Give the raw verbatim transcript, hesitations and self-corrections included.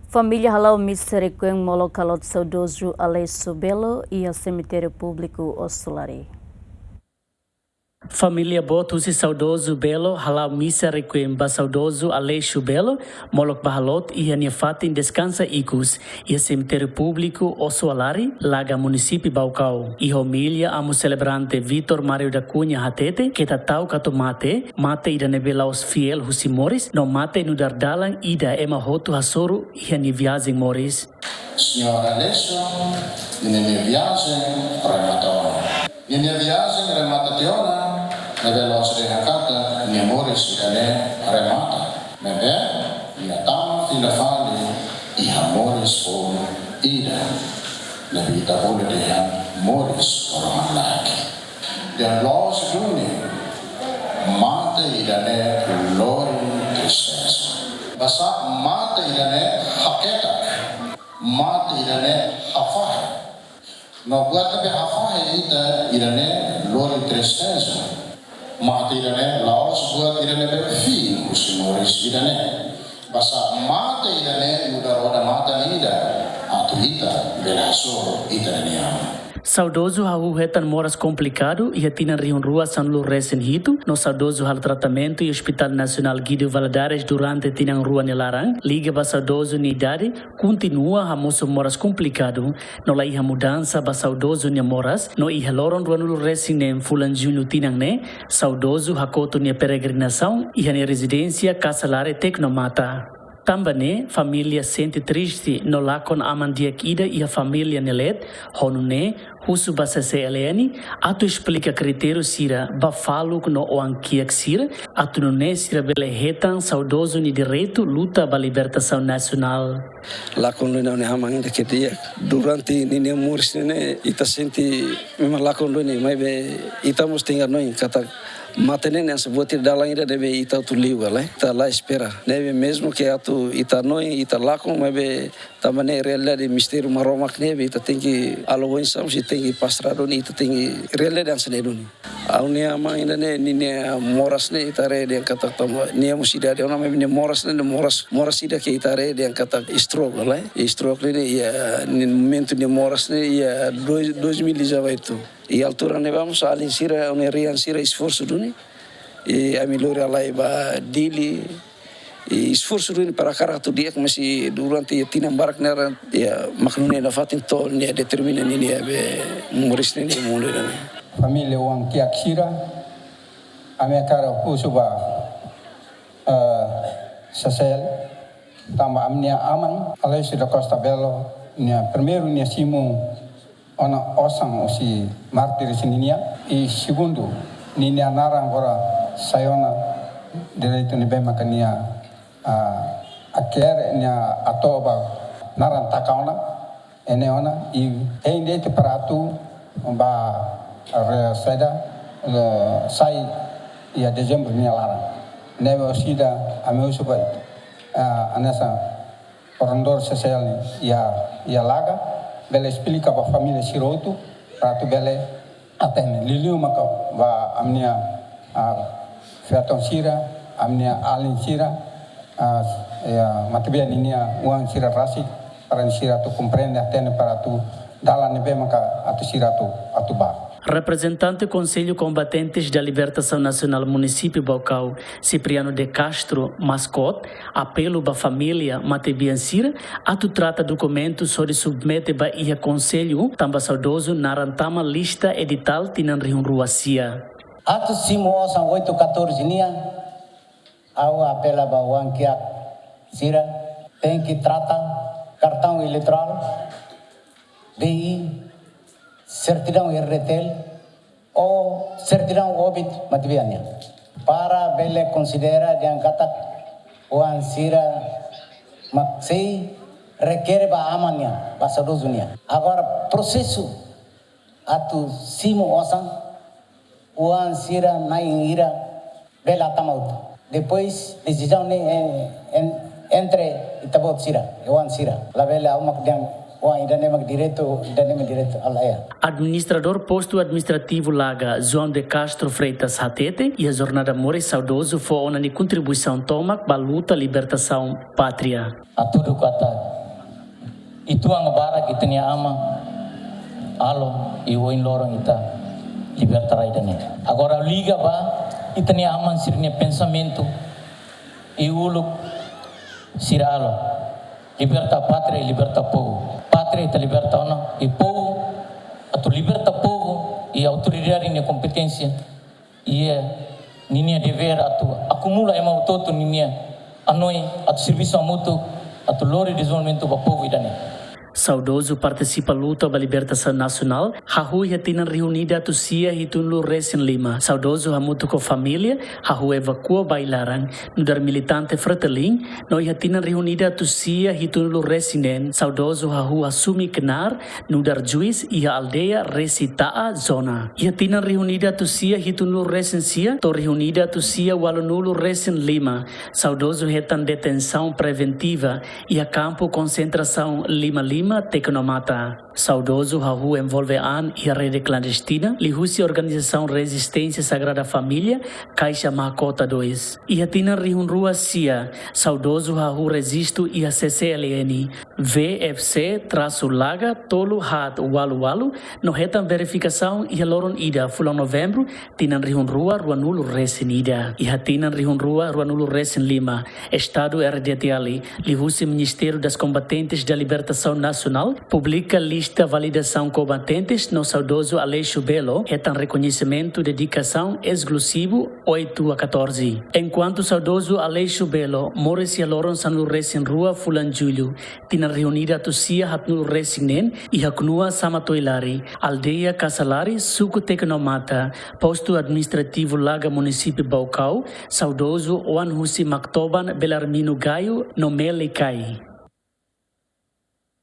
Família hala'o misa requiem molok ba loot saudozu Aleixo Belo iha semitériu públiku Osso Lari. Família boot husi saudozu Belo hala'o misa requiem ba saudozu Aleixo Belo, molok ba loot iha nia fatin deskansa ikus, iha semitériu públiku Osso Lari, Laga, munisípiu Baucau. Iha omilia, amu selebrante Vitor Mário da Cunha hatete, keta ta'uk atu mate, mate ida ne'ebé la'ós fiél husi moris, no mate nu'udar dalan ida ema hotu hasoru iha nia viajen moris. Señór Aleixo, ninia viajen remata ona. Ninia viajen remata tiha ona, ne'ebé la'ós dehan katak nia moris ida-ne'e remata. Maibé, nia tama fila fali iha moris foun ida, ne'ebé ita bolu dehan moris rohan-laek. Dehan loos duni, mate ida-ne'e lori tristeza. Basá mate ida-ne'e haketak, mate ida-ne'e hafahe. No buat ne'ebé hafahe ita ida-ne'e lori tristeza. Mate ida-ne'e la'ós buat ida ne'ebé fin husi moris ida-ne'e. Basá mate ida-ne'e nu'udar odamatan ida atu ita bele hasoru ita-nia aman. Saudozu hahú hetan moras komplikadu iha tinan rihun rua sanulu resin hitu, no saudozu halo tratamentu iha Hospital Nasionál Guido Valadares durante tinan rua nia laran, liga ba saudozu nia idade, kontinua hamosu moras komplikadu, no la iha mudansa ba saudozu nia moras, no iha loron ruanulu resin neen fulan Juñu tinan ne'e, saudozu hakotu nia peregrinasaun iha nia rezidénsia Casa Lare Tecnomata. Tanba ne'e, família sente triste no lakon aman di'ak ida iha família nia leet, ho nune'e, husu ba C C L N, atu esplika kritériu sira ba faluk no oan-kiak sira, atu nune'e sira bele hetan saudozu nia direitu luta ba libertasaun nasionál. Lakon duni ha'u-nia aman ida ke di'ak. Durante ninia moris ne'e, ita sente memang lakon duni, maibé ita mós tenke hanoin katak mate ne'e hanesan buat ida dalan ida ne'ebé ita atu liu lai. Ita la espera. Ne'ebé mezmu ke atu ita hanoin, ita lakon, maibé tanba ne'e realidade mistériu Maromak ne'ebé ita tenke halo oinsá, mós ita tenke pasradu ne'e, ita tenke realidade hanesan ne'e duni. Ha'u-nia aman ida-ne'e, ninia moras ne'e ita haree dehan katak tanba nia mós idade ona, maibé nia moras ne'e, nia moras, moras ida ke ita haree dehan katak stroke, lai. I stroke ne'e, iha, nia momentu nia moras ne'e, iha dois, dois mil e dezoito. I altura ne'ebá mós alin sira, ha'u-nia rian sira esforsu duni. I ami lori halai ba Dili. I esforsu duni para hakarak atu di'ak, mas i durante tinan barak ne'e, ya, mak nune'e nafatin to'o nia determina ninia be moris ne'e, nia mundu ne'e. Família oan-kiak sira, ami hakarak husu ba, eh, C C L, tanba ami-nia aman, Aleixo da Costa Belo, nia primeiru nia simu ona osan husi mártires ninian, i segundu, ninia naran agora sai ona direitu ne'ebé maka nia, ah, hakerek nia atu ba naran taka ona, ene ona, i hein de'it para atu ba re-, saida, eh, sai iha Dezembru nia laran. Ne'ebé orsida ami husu ba, ah, hanesan koordenadór C C L ne'e iha, iha Laga, bele esplika ba família sira hotu, para atu bele hatene. Liuliu maka ba ami-nia, ah, feton sira, ami-nia alin sira, ah, ya, matebian ninia oan sira rasik, para sira atu komprende, hatene, para atu dalan ne'ebé maka atu sira atu, atu ba. Reprezentante Konsellu Combatentes da Libertação Nacional Munisípiu Baucau, Cipriano de Castro Mascot, apelu ba família matebian sira atu trata dokumentu hodi submete ba iha konsellu, tanba saudozu naran tama lista editál tinan rihun rua sia. Atu simu osan oito catorze nian, ha'u apela ba oan-kiak sira, tenke trata kartaun eleitorál, D I, sertidaun R D T L, ou sertidaun óbitu matebian nian. Para bele konsidera dehan katak oan sira mak sei rekere ba aman nian, ba saudozu nian. Agora, prosesu atu simu osan, oan sira na'in hira bele hatama hotu. Depois, desizaun ne'e, eh, en-, entre ita-boot sira, oan sira. Labele ha'u mak dehan, oan ida-ne'e mak direitu, ida-ne'e mak direitu, lae. Administradór Postu Administrativu Laga, João de Castro Freitas hatete, iha jornada moris saudozu fó ona nia kontribuisaun tomak ba luta libertasaun pátria. Hatudu katak Uitoan barak ita-nia aman, alo, i ohin loron ita liberta rai ida-ne'e. Agora liga ba ita-nia aman sira-nia pensamentu, i uluk sira, alo, liberta pátria i liberta povu. Pátria ita liberta ona, i povu, atu liberta povu, i autoridade nia kompeténsia, i ninia devér atu akumula ema hotu-hotu ninia hanoin atu servisu hamutuk atu lori dezenvolvimentu ba povu ida-ne'e. Saudozu partisipa luta ba libertasaun nasionál, hahú iha tinan rihun ida atus sia hitunulu resin lima. Saudozu hamutuk ho família, hahú evakua ba ai-laran, nu'udar militante Fretilin, no iha tinan rihun ida atus sia hitunulu resin neen, saudozu hahú asume knaar, nu'udar juís iha aldeia Resi Ta'a zona. Iha tinan rihun ida atus sia hitunulu resin sia, to'o rihun ida atus sia ualunulu resin lima, saudozu hetan detensaun preventiva, iha kampu konsentrasaun Lima Lima, Tecnomata. Saudozu hahú envolve an iha rede klandestina, liuhusi organizasaun Rezisténsia Sagrada Família, Caixa Mahkota dois. Iha tinan rihun rua sia, saudozu hahú rejistu iha C C L N, V F C trasu laga tolu haat ualu ualu, no hetan verifikasaun iha loron ida fulan Novembru, tinan rihun rua ruanulu resin ida. Iha tinan rihun rua ruanulu resin lima, Estadu R D T L, liuhusi Ministério das Combatentes da Libertação Nacional, publika lista validasaun kombatentes no saudozu Aleixo Belo hetan rekoñesimentu dedikasaun eskluzivu oito a catorze. Enkuantu saudozu Aleixo Belo moris iha loron sanulu resin rua fulan Jullu, tinan rihun ida atus sia haatnulu resin neen, iha knua Sama Toilari, aldeia Kasalari, suku Tecnomata, postu administrativu Laga, munisípiu Baucau, saudozu oan husi Maktoban Belarmino Gayo no Meli Kai.